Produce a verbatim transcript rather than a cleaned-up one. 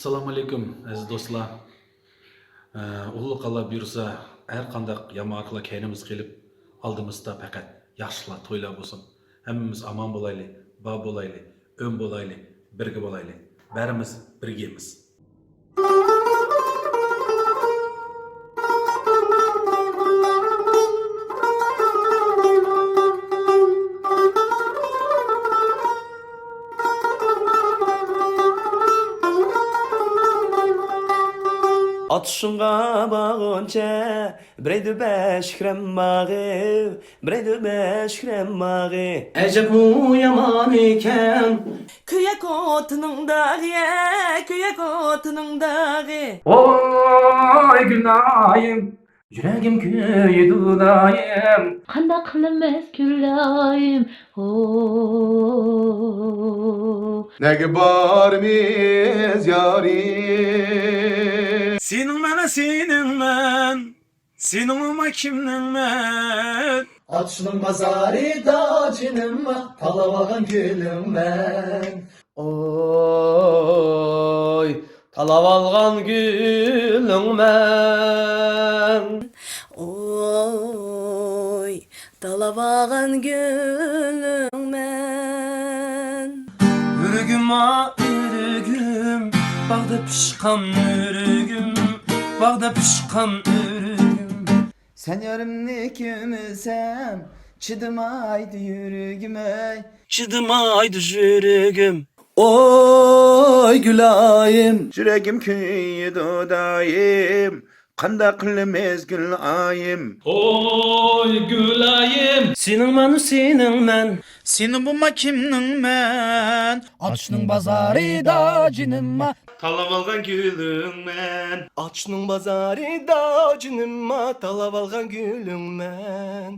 ئەسسالامۇئەلەيكۇم، ئەزىز دوستلار. ئە، ئۇلۇغ ئاللا بۇيرۇسا، ھەر قانداق يامانلىقلار كەينىمىزگە قېلىپ، ئالدىمىزدا پەقەت ياخشىلىقلار، تويلار بولسۇن. ھەممىمىز ئامان بولايلى، بار بولايلى، ئۆم بولايلى، بىرگە بولايلى. بەرىمىز، بىرگىمىز. ئاتۇشۇڭغا بارغۇچە، بىرەيدۇ بەشىكرەم ماغىۋ، بىرەيدۇ بەشىكرەم ماغى. ئەجەب ئۇ يامان ئىكەن. كۆيەك ئوتىنىڭ داغى، كۆيەك ئوتىنىڭ داغى. ۋاي گۈلايىم، يۈرىكىم كۆيىدۇ دائىم. قانداق قىلىمىز گۈلايىم، ھو. نەگە بارىمىز يارىم؟ سېنىڭ مەن، سېنىڭ مەن. سېنىڭ ئۇما كىمنىڭ مەن؟ ئاتۇشنىڭ بازارىدا جېنىم، تالاۋالغان گۈلۈڭ مەن. ئوي، تالاۋالغان گۈلۈڭ مەن. ئوي، تالاۋالغان گۈلۈڭ مەن. ئۆرۈگۈم، ئا، ئۆرۈگۈم، باغدا پىشقان ئۆرۈگۈم، باغدا پىشقان ئۆرۈگۈم. سەن يارىمنى كۆمسەم، چىدىمايدۇ يۈرىكىم ئەي. چىدىمايدۇ يۈرىكىم. ئوي گۈلايىم، يۈرىكىم كۆيىدۇ دائىم. قانداق قىلىمىز گۈلايىم؟ ئوي گۈلايىم. سېنىڭ مەن، سېنىڭ مەن. سېنىڭ بۇما كىمنىڭ مەن؟ ئاتۇشنىڭ بازارىدا جېنىم، تالاۋالغان گۈلۈڭ مەن. ئاتۇشنىڭ بازارىدا جېنىم، تالاۋالغان گۈلۈڭ مەن.